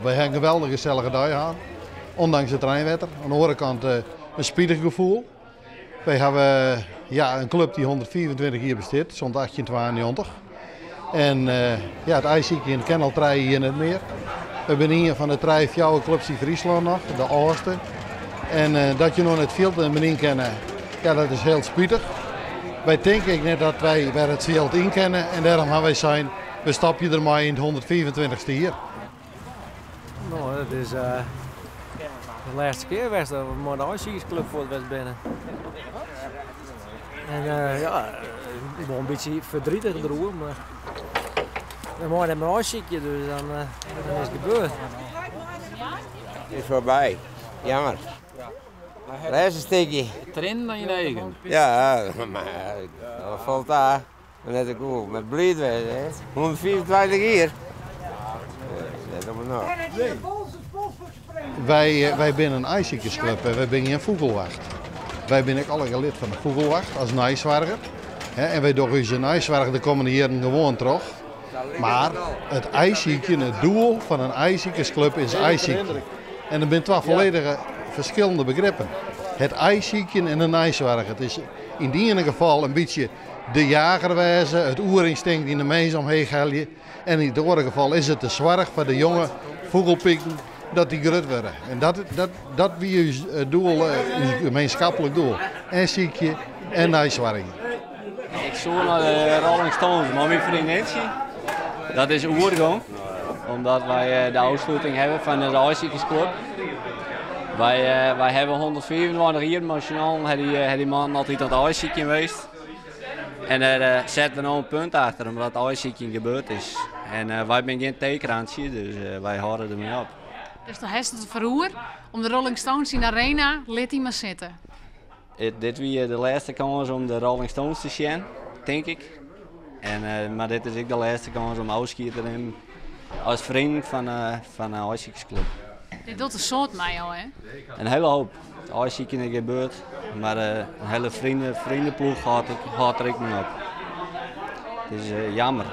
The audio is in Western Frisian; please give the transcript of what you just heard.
Wy ha in geweldige gesellige dei hân, ûndanks it reinwetter. Oan de oare kant in spitich gefoel. Wy hawwe ja, in klup dy't 125 jier bestiet, sûnt 1892. En ja, it aaisykjen kin al trije jier net mear. We binne ien fan de trije, fjouwer klups yn Fryslân noch, de âldste. En dat je no net fjild net mear yn kinne, ja, dat is hiel spitich. Wy tinke ek net dat wy wer it fjild yn kinne en dêrom ha wy sein, we stopje der mei yn it 125ste jier. No, it is de lêste kear west dat we mei de aaisikersklup fuort west binne. En ja, wol in bytsje verdrietig deroer, mar we meie net mear aaisykje, dus dan is it gebeurd. It is foarby. Jammer. Lêste stikje. Triennen yn de eagen. Ja, mar dat falt ta. Mar net goed, mar bliid wêze, hè? 125 jier. Net om noch. Wy, wy binne in aaisikersklup en wy binne gjin fûgelwacht. Wy binne ek allegear lid fan de fûgelwacht as neisoarger. En wy dogge ús neisoarch de kommende jierren gewoan troch. Mar it aaisykjen, it doel fan in aaisikersklup is aaisykjen. En dat binne twa folledige ferskillende begrippen. It aaisykjen en de neisoarch. It is yn it iene gefal in bytsje de jager wêze, it oerynstinkt yn de mins omheech helje. En yn it oare gefal is it de soarch foar de jonge fûgelpiken dat dy grut wurde. En dat, dat, dat wie ús doel, ús gemeenschappelijk doel. En sykje en neisoargje. Ik soe nei de Rolling Stones mei myn freondintsje. Dat is oergong, omdat wy de ôfsluting hawwe fan de aaisikersklup. Wy, wy hawwe 125 jier mei syn allen ha dy, ha dy mannen altyd oan it aaisykjen west. En dêr uh, setten we no in punt achter, omdat it aaisykjen gebeurd is. En uh, wy binne gjin teekrantsje, dus uh, wy hâlde dermei op. Dus dan hast it derfoar om de Rolling Stones yn de arena, lit dy mar sitte. It, dit wie de lêste kâns om de Rolling Stones te sjen, tink ik. En, uh, mar dit is ek de lêste kâns om ôfskied te nimmen as freonen fan, uh, fan de aaisikersklup. Dit docht in soad mei jo, hè? In hiele hoop. It aaisykjen is gebeurd, mar uh, in hiele freoneploech hâldt, hâldt der ek mei op. Het is jammer.